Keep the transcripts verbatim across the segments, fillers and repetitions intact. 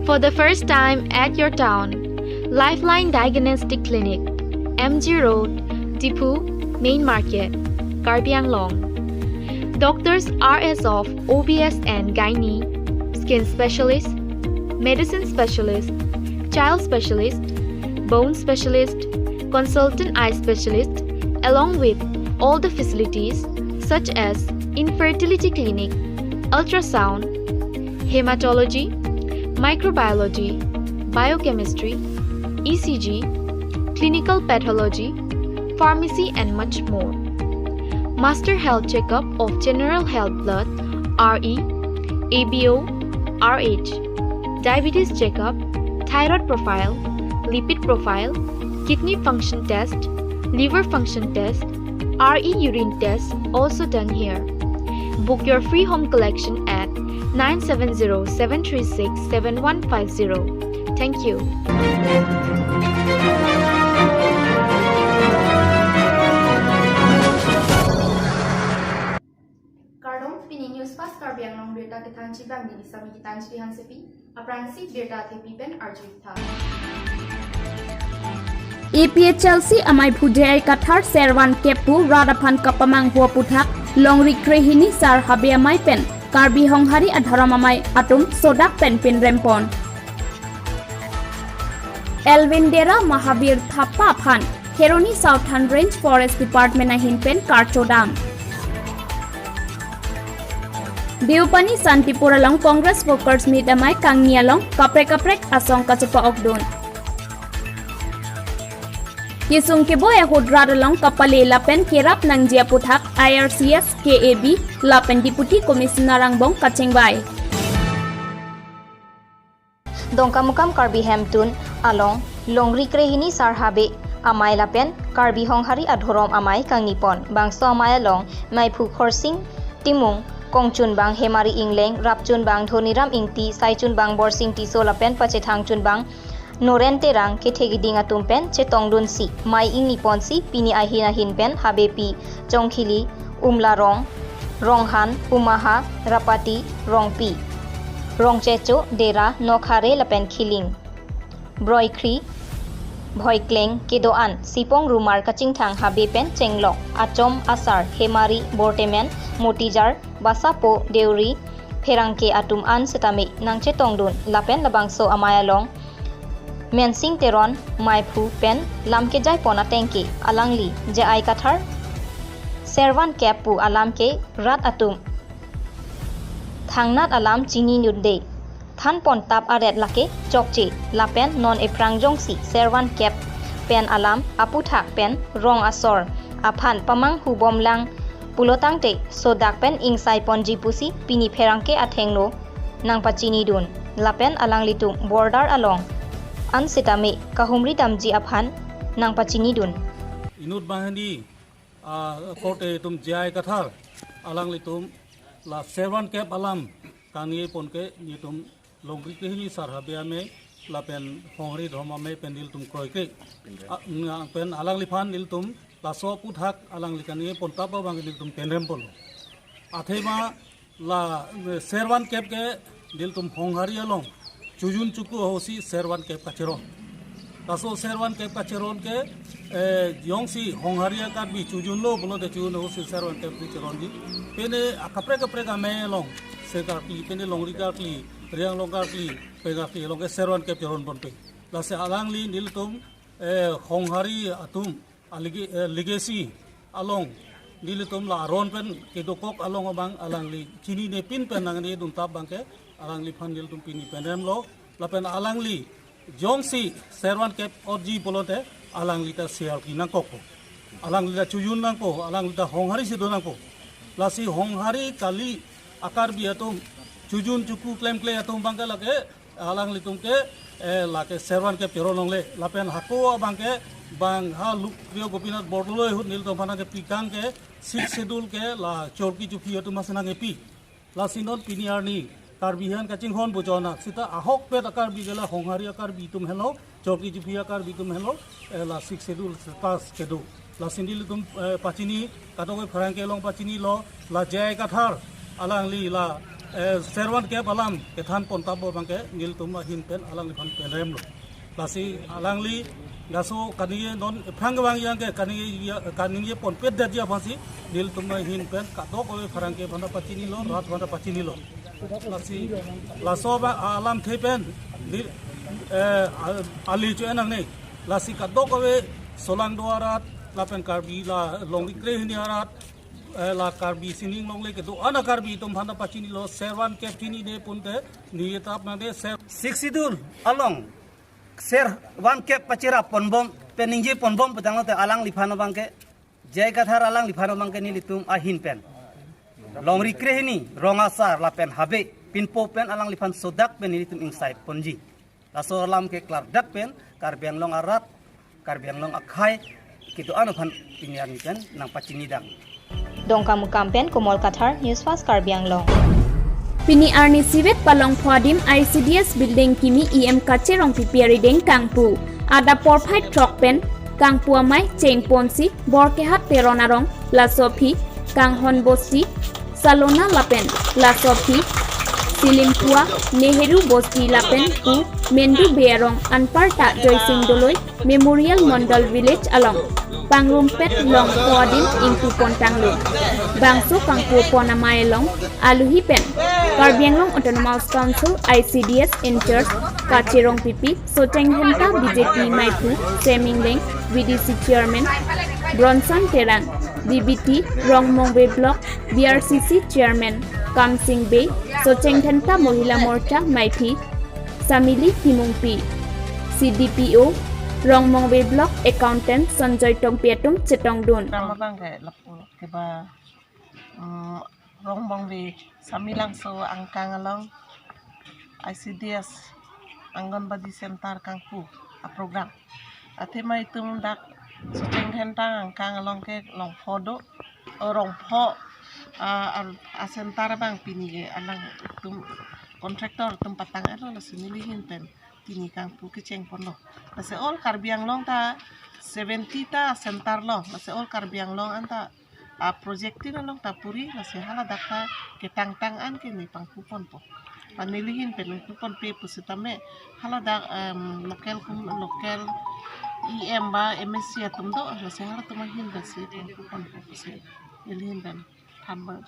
For the first time at your town, Lifeline Diagnostic Clinic, M G Road, Diphu, Main Market, Karbi Anglong. Doctors are as of O B S and gynae, skin specialist, medicine specialist, child specialist, bone specialist, consultant eye specialist, along with all the facilities such as infertility clinic, ultrasound, hematology, microbiology, biochemistry, E C G, clinical pathology, pharmacy, and much more. Master health checkup of general health blood, R E, A B O, R H, diabetes checkup, thyroid profile, lipid profile, kidney function test, liver function test, R E urine test also done here. Book your free home collection at nine seven zero seven three six seven one five zero. Thank you. Kardom, pini News Fast Karbi Anglong birta kethang chibang neli Sami Kitan Chiri Hansepi, aphrangsi birta thepi pen arju tha. A P H L C amaiphu J I Kathar Servan Kep pu rat aphan kapamanghu aputhak Longri Krehini Sar Habe amei pen Karbi Honghari adhorom amei atum sodak pen pinrempon. Elvin Dera Mahabir Thapa aphan Kheroni Southern Range Forest Department ahin pen karchodam. Deopani Santipur along Congress Workers Meet amei kangni along kaprek kaprek asong kachepa-okdun. Kesung keboi ahut rat along kapale lapen kerap nangji aputhak I R C S, K A B lapen Deputy Commissioner angbong kachingvai. Dongkamukam Karbi Hemtun along Longri Krehini Sar Habe amei lapen Karbi Honghari adhorom amei kangnipon. Bangso amei along maiphu Khorsing Timung, kongchunbang Hemari Ingleng, rapchunbang Dhoniram Ingti, saichunbang Borsing Tisso lapen pachethangchunbang Noren Terang kethe keding atum pen chetongdunsi mei ingniponsi pini ahin ahin pen Habepi, Chongkhili, Umlarong, Ronghan, Umaha, Rapati, Rongpi, Rongchecho, Dera, Nokhare lapen Khiling, Broikhri, Bhoikleng kedo-an sipong rumar kachingthang Habe pen chenglok, achom asar, Hemari, Bortemen, Motijar, Basapo, Deuri, pherangke atum an setame nangchetongdun lapen labangso amei along Mensing Teron maiphu pen lam kejaipon atengke alangli J I Kathar Servan Kep pu alam ke rat atum thangnat alam chininunde. Thanpon tap aret lake chokche lapen non ephrang jongsi Servan Kep pen alam aputhak pen rong asor aphan pamanghu bomlang pulotangte sodak pen ingsaiponji pusi pini pherangke athengno nangpachinidun lapen alanglitum border along an setame kahumri damji aphan nangpachinidun. Inut banghini, ah, korte itum J I Kathar alanglitum la Servan Kep alam kangniponke nelitum Longri Krehini Sar Habe amei lapen Honghari adhorom amei pen nelitum kroikre. A, nga-, pen alangliphan nelitum laso aputhak alangli kangnipon tap abang nelitum pinrempon. Athema la, eh, Servan Kep ke nelitum Honghari along chojun choku ahutsi Servan Kep kacheron. Laso Servan Kep kacheron ke, eh, jongsi Honghari a-Karbi chojunlo pulote chojun ahutsi Servan Kep si cheronji. Pine akaprek kaprek amei along, Seng karkli, pine Longri karkli, Reang Long karkli, Peng karkli along ke Servan Kep cheronponpe. Lasi alangli nelitum, eh, Honghari atum a lege-, eh, legacy along nelitum la aron pen kedokok along abang alangli chininepin pen nangnedun tap abangke alangliphan nelitum pini pinremlo lapen alangli jongsi Servan Kep otji pulote alangli ta sial ki nangkokpo. Alangli ta chojun nangpo, alangli ta Honghari si do nangpo. Lasi Honghari kali a-Karbi atum chojun choku klemkle atum abangke lake alanglitum ke, eh, lake Servan Kep cheron longle. Lapen hako abangke bang ha Lukrio Gopinath Bordoloi ahut nelitum aphan nangkepi kang ke Sixth Schedule ke la chorki chophi atum aphan nangkepi. Lasi non pini arni Karbi aphan kachinghon bojona seta ahokpet a-Karbi ke la Honghari a-Karbi atum henlo, chorki chophi a-Karbi atum henlo, eh, la Sixth Schedule status kedo. Lasi nelitum, eh, pachini, kadokave pherangke along pachinilo, la J I Kathar alangli la eh, servan kep alam kethan pon tap abang ke nelitum ahin pen alangliphan penrem lo. Lasi alangli laso kaningje non ephrang kevang yang ke kaningje ya, kaningje ponpet detji aphansi nelitum ahin pen kadokave pherangke aphanta pachinilo, rat aphanta pachinilo. Lasi laso abang alamthe pen neli, eh, a-, ali cho enang ne. Lasi kadokave Solangdo arat lapen Karbi la Longri Krehini arat, eh, la Karbi sining longle kedo-an a-Karbi atum aphanta pachinilo, servan kep chinine pute neli tap nangde ser- Sixth Schedule along servan kep pachirap ponbom, peningje ponbom pu tanglote alangliphan abang ke J I Kathar alangliphan abang ke nelitum ahin pen Longri Krehini, rong asar lapen habe pinpo pen alangliphan sodak pen nelitum ingsai ponji. Laso alam ke klardak pen Karbi Anglong arat, Karbi Anglong akhei kedo-an aphan pini arni pen nangpachinidang. Dongkamukam pen Komol Kathar, News Fast Karbi Anglong. Pini arni sibet Palongpho adim I C D S building kimi E M Kache Rongpipi arideng kangpu. Adap porphai throk pen kangpu amei chengponsi Borkehat Teron arong, laso aphi Kanghon Bosti, Salona lapen laso aphi Silimpua, Nehru Bosti lapen pu Mendu Bey arong anparta Joysing Doloi Memorial Mondol Village along pangrumpet Longpho adim ingpu pon tanglo. Bangso kangpu pon amei along aluhi pen Karbi Anglong Autonomous Council I C D S in-charge Kache Rongpipi, Socheng Dhenta B J P meiphu Seming Leng, V D C Chairman Bronson Terang, D B T Rongmongve Block B R C C Chairman Kamsing Bey, Socheng Dhenta Mohila Morcha meiphi Samili Timungpi, C D P O Rongmongve Block Accountant Sanjoy Tokbi atum chetongdun. Rama bang ke lapu ke ba, mm, Rongmongve Samilangso angkang along I C D S Anganwadi Center kangpu a-program. Athema itum dak Socheng Dhenta angkang along ke Longpho do, o Rongpho, ah, ar-, a-center abang pini ke alangtum contractor atum patang-etlo, lasi nelihin pen pini kangpu kecheng ponlo. Lasi all Karbi Anglong ta seventy ta center lo, lasi all Karbi Anglong anta a-project tin along ta puri, lasi haladak ta ketangtang an ke ne pangpu ponpo. Ba nelihin pen pangpu ponpe pusitame haladak, em, local kum-, local E M ba M A C atum do, lasi halatum ahin pensi pangpu ponpo pusi nelihin pen thanbang.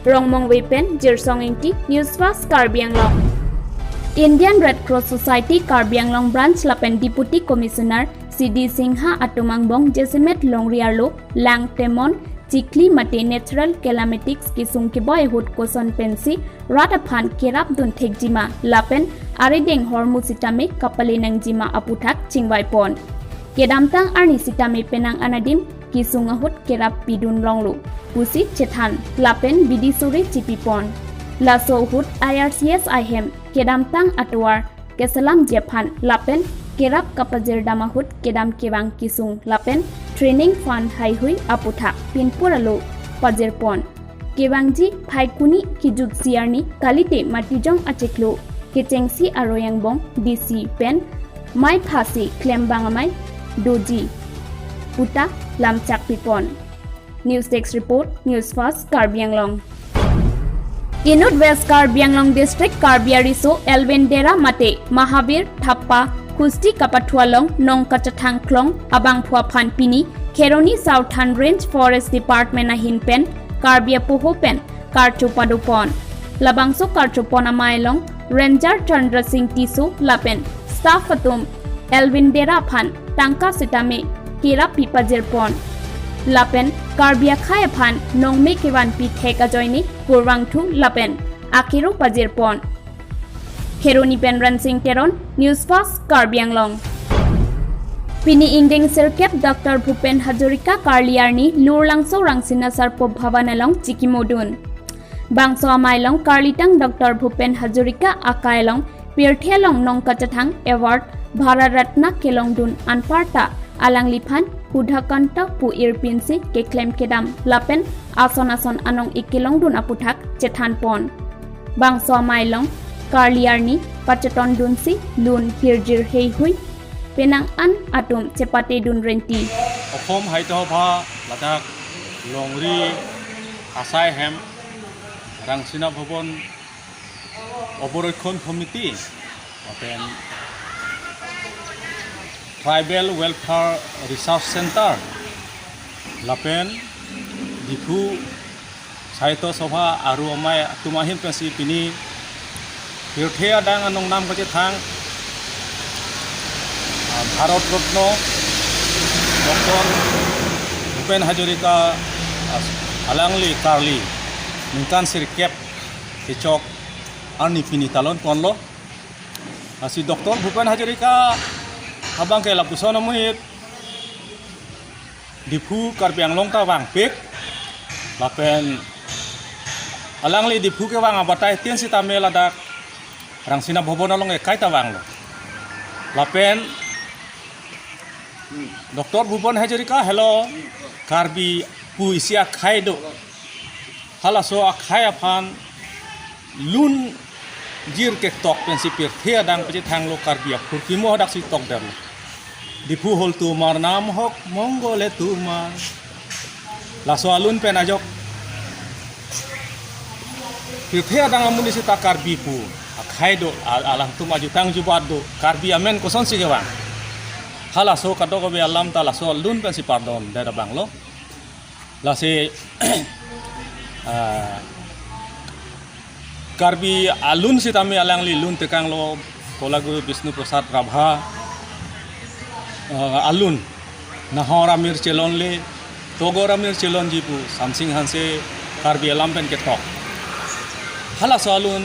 Rongmongve pen Jirsong Ingti, News Fast Karbi Anglong. Indian Red Cross Society Karbi Anglong Branch lapen Deputy Commissioner C D Singha atum angbong jasemet longri arlo lang, temon, chikli mate natural calamities kesung keboi ahut koson pensi rat aphan kerapdun thekjima lapen arideng ahormu sitame kapale nangjima aputhak chingvai pon. Kedamtang arni sitame penang anadim kesung ahut kerap pidun longlo pusi chethan lapen bidi sore chipi pon. Laso ahut I R C S ahem kedamtang atovar keselamji aphan lapen kerap kapajirdam ahut kedam kevang kesung lapen training fund haihui aputhak pinpur alo pajir pon. Kevangji Phaikuni kijutsi arni kalite Matijong achiklo kechengsi aroi angbong D C pen mei phasi klembang amei doji puta lamchak pipon. News Desk Report, News Fast Karbi Anglong. Inut West Karbi Anglong District Karbi Ariso Elwindera mate Mahavir Thappa Khusti kapathu along nong kachethang klong abangphu aphan pini Kheroni Southern Range Forest Department ahin pen Karbi apoho pen karcho padopon. Labangso karcho pon amei along Ranger Chandra Singh Tisso lapen staff atum Elwindera aphan tangka sitame kerap pipajir pon. Lapen Karbi akhei aphan nongme kevanpi thek ajoine kurvangthu lapen akero pajir pon. Kheroni pen Ransing Teron, News Fast Karbi Anglong. Pini ingdeng sirkep Doctor Bhupen Hazarika karli arni Lurlangso Rangsina Sarpo Bhavan along chikimodun. Bangso amei along karlitang Doctor Bhupen Hazarika akai along pirthe along nong kachethang award Bharat Ratna kelongdun anparta alangliphan Hudakanta pu irpinsi keklem kedam lapen ason ason anong-ik kelongdun aputhak chethan pon. Bangso amei along karli arni pachetondunsi lun hirjir heihui penang an atum chepatedun renti. Okhom Haitha Bha ladak longri asai hem Rangsina Bhavan Oboraikon Committee, lapen Tribal Welfare Research Center, lapen Diphu Sahitya Sabha aru amei atum ahin pensi pini pirthe adang anong nam kachethang, ah, Bharat Ratna Doctor Bhupen Hazarika, ah, alangli karli ningkan sirkep kechok arni pini talon ponlo. Lasi Doctor Bhupen Hazarika abang ke lapuson amonit Diphu Karbi Anglong ta vangpik. Lapen alangli Diphu kevang abatai tin sitame ladak Rangsina Bhavan along ekai ta vanglo. Lapen Doctor Bhupen Hazarika helo Karbi pu isi akhei do. Halaso akhei aphan lunjir ketok pensi pirthe adang pachethanglo, Karbi aphurkimo hadaksi tokdetlo. Diphu hol tumar nam hok mongole tumar. Laso alun pen ajok pirthe adang amonit sita Karbi pu akhei do, al-, alangtum ajutang jubat do, Karbi amen kosonsi kevang. Halaso kadokave alam ta laso alun pensi pardondet abanglo. Lasi, ah, Karbi alun sitame alangli lun tekanglo, Kolaguru Bishnu Prasad Rabha, ah, alun. Nahor amir chelonle, Togor amir chelonji pu Samsing Hanse Karbi alam pen ketok. Halaso alun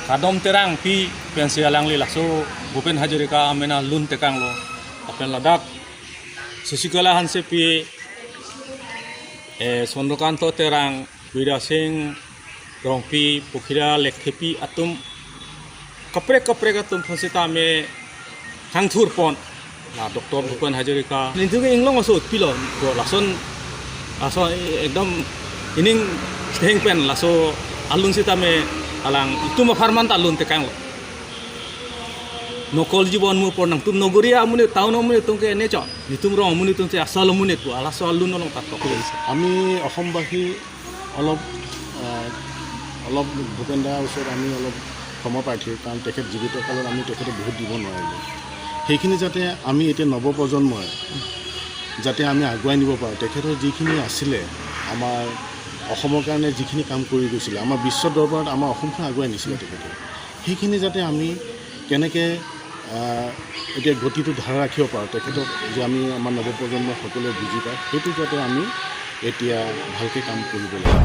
Kadom Terangpi pensi alangli laso Bhupen Hazarika amen alun tekanglo. Lapen ladak Sashikala Hansepi, eh, Chandrakanta Terang, Bidya Sing Rongpi, Pokhira Lekthepi atum kaprek kaprek atum aphan sitame hangthur pon. Na Doctor Bhupen Hazarika. Nelitum ke inglong aso pilo, ko lason, lason ekdom ining steng pen laso alun sitame alanglitum apharman ta alun tekanglo. Nokol jibon mur pon nangtum nogoria amonit, town amonit atum ke ne chon. Nelitum rong amonit atum si asol amonit pu, halaso alun along ta tok. আমি অসমবাসী অলপ, আহ, অলপ ভূপেন দাৰ ওচৰত আমি অলপ ক্ষমা প্ৰাৰ্থী, কাৰণ তেখেত জীৱিত কালত আমি তেখেতক বহুত দিব নোৱাৰিলোঁ। সেইখিনি যাতে আমি এতিয়া নৱপ্ৰজন্মই যাতে আমি আগুৱাই নিব পাৰোঁ, তেখেতৰ যিখিনি আছিলে আমাৰ অসমৰ কাৰণে যিখিনি কাম কৰি গৈছিলে, আমাৰ বিশ্ব দৰবাৰত আমাৰ অসমখন আগুৱাই নিছিলে তেখেতে, সেইখিনি যাতে আমি কেনেকে, আহ, এতিয়া গতিটো ধৰি ৰাখিব পাৰোঁ, তেখেতক যে আমি আমাৰ নৱপ্ৰজন্মই সকলোৱে বুজি পায়, সেইটো যাতে আমি এতিয়া ভালকে কাম কৰিব লাগিব।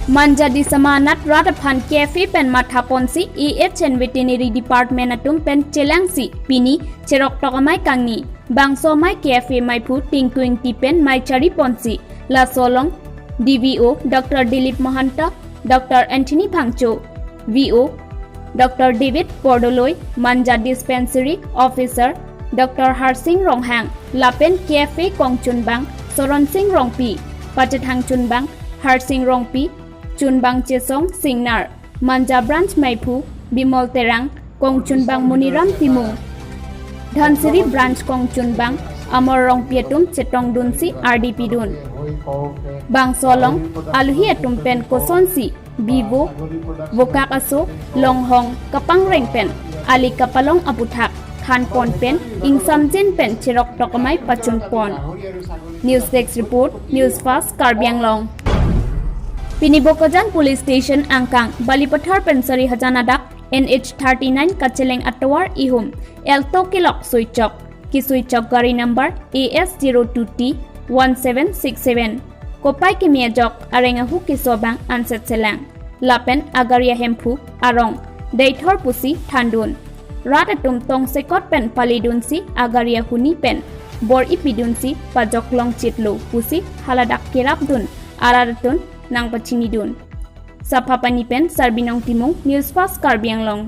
Manja Disama anat rat aphan K F A pen matha ponsi A H and Veterinary Department atum pen chelangsi pini cheroktok amei kangni. Bangso amei K F A meiphu Tinku Ingti pen mei chari ponsi. Laso along D V O Doctor Dilip Mahanta, Doctor Anthony Phangcho, V O Doctor David Bordoloi, Manja Dispensary Officer Doctor Harsing Ronghang, lapen K F A kongchunbang Soron Sing Rongpi, pachethang chunbang Harsing Rongpi, chunbang Chesong Singnar, Manja Branch meiphu Bimol Terang, kongchunbang Muniram Timung, Dhansiri Branch kongchunbang Amor Rongpi atum chetongdunsi ardi pidun. Bangso along aluhi atum pen kosonsi bivo, vokak aso, longhong, kapangreng pen ali kapalong aputhak than pon pen ingsamjin pen cheroktok amei pachun pon. News Desk Report, News Fast Karbi Anglong. Pini Bokajan Police Station angkang Balipathar pen Sarihajan adak N H thirty-nine kacheleng atovar ihum Alto kelok suichok, kisuichok gari number A S zero two T one seven six seven. Kopai keme ajok areng ahu keso abang anset selang. Lapen agari ahemphu arong deithor pusi thandun. Rat atum tongsekot pen palidunsi agari ahuni pen bor-i pidunsi pajok longchitlo pusi haladak kerapdun arat atum nangpachinidun. Saphapani pen Sarbinong Timung, News Fast Karbi Anglong.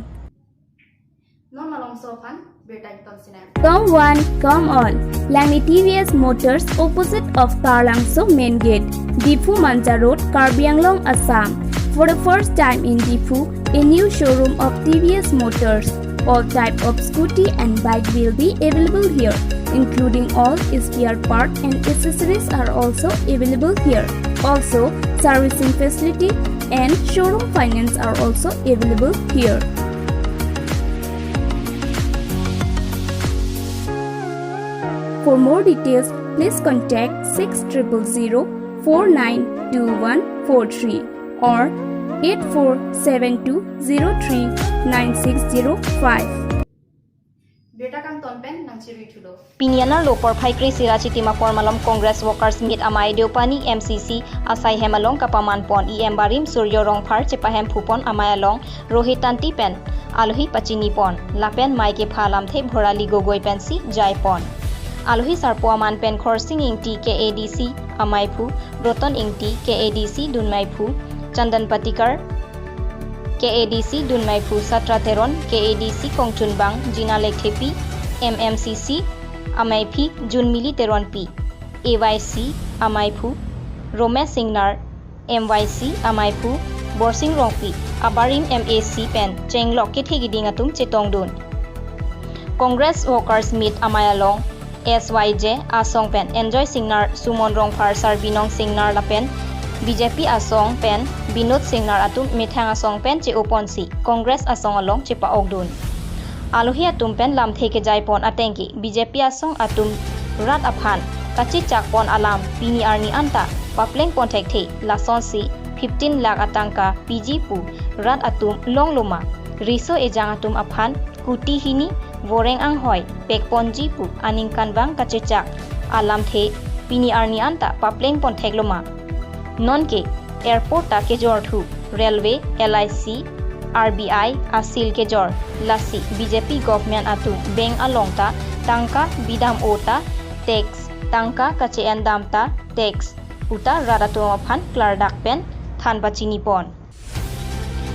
Non malom so aphan birta ington sinem. Come one, come all. Langni T V S Motors, opposite of Taralangso Main Gate, Diphu Manja Road, Karbi Anglong, Assam. For the first time in Diphu, a new showroom of T V S Motors. All type of scooty and bike will be available here, including all spare part and accessories are also available here. Also, servicing facility and showroom finance are also available here. For more details, please contact six triple zero four nine two one four three or eight four seven two zero three nine six zero five. Birta kangton pen nangchirui thulo. Pini anerlo porphai kre-isi ra chitim apor malom Congress Workers Meet amei Deopani M C C asai hem along kapaman pon. E M barim Surjo Rongphar chepahemphu pon, amei along Rohit Tanti pen alohi pachini pon. Lapen mei kepha alamthe Bhorali Gogoi pensi jai pon. Alohi sarpo aman pen Khorsing Ingti K A D C ameiphu, Roton Ingti K A D C dunmeiphu, Chandan Patikar K A D C dunmeiphu, Satra Teron K A D C kongchunbang, Jina Lekthepi M M C C ameiphi, Junmili Teronpi A Y C ameiphu, Romesh Singnar M Y C ameiphu, Borsing Rongpi abarim M A C pen chenglok kethe kiding atum chetongdun. Congress Workers Meet amei along S Y J asong pen Enjoy Singnar, Sumon Rongphar, Sarbinong Singnar lapen B J P asong pen Binod Singnar atum methang asong pen che-oponsi Congress asong along chepa-okdun. Alohi atum pen lamthe kejai pon atengke B J P asong atum rat aphan kachechak pon alam pini arni anta papleng pon thekthe, lasonsi fifteen lakh atangka piji pu rat atum longlo ma, riso ejang atum aphan kuti hini voreng anghoi pekponji pu aningkanvang kachechak alamthe pini arni anta papleng pon theklo ma. Nonke airport ta kejor thu, railway, L I C, R B I a-seal kejor, lasi B J P government atum bank along ta tangka bidam-o ta tax, tangka kache-endam ta tax, puta rat atum aphan klardak pen than pachini pon.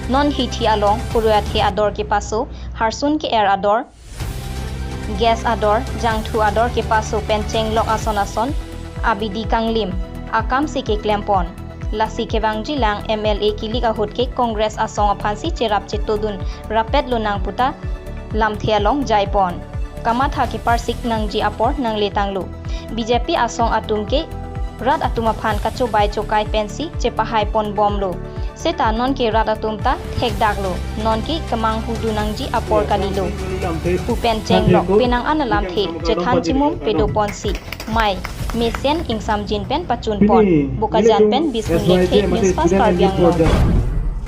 Non hithi along kurui athe ador kepaso, harsun ke-er ador, gas ador, jangthu ador kepaso pen chenglok ason ason abidi kanglim akamsi keklem pon. Lasi kevangjilang M L A kilik ahut ke Congress asong aphansi cherap chetodun rapet lonang puta lamthe along jai pon. Kamatha keparsik nangji apor nangle tanglo. B J P asong atum ke rat atum aphan kachobai chokai pensi chepahai pon bomlo. Seta nonke rat atum ta thekdaklo. Nonke kemanghu dun nangji apor kalilo pu pen chenglok penang an alamthe chethan chimum pedoponsi mei mesen ingsamjin pen pachun pon. Bokajan pen Bisnu Lekthe, News Fast Karbi Anglong.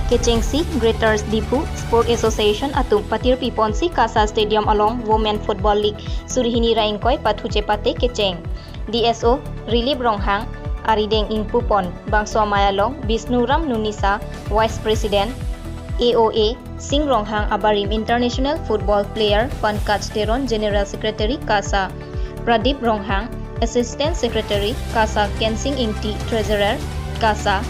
Kechengsi Greater Diphu Sport Association atum patirpi ponsi KASA Stadium along Women Football League suri hini ra ingkoi pathu chepate kecheng. D S O Rilip Ronghang arideng ingpu pon, bangso amei along Bisnu Ram Nunisa, Vice President, A O A Sing Ronghang abarim international football player Pankaj Teron, General Secretary KASA, Pradip Ronghang, Assistant Secretary KASA, Kensing Ingti, Treasurer KASA,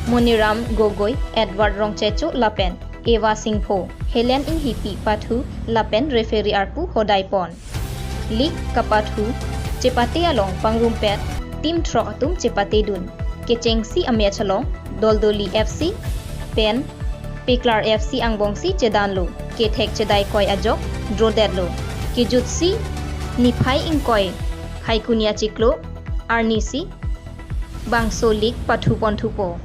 Moniram Gogoi, Edward Rongchecho lapen Eva Singpho, Helen Inghipi pathu lapen referee arpu hodai pon. League kapathu chepate along pangrumpet team throk atum chepatedun. Kechengsi a-match along Doldoli F C pen Peklar F C angbongsi chedanlo. Kethek chedaikoi ajok draw detlo. Kejutsi niphai ingkoi phaikuni achiklo arnisi bangso league pathu pon thupo.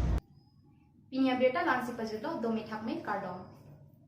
Pini abirta la-ansi pajutlo, dome thakme, kardom.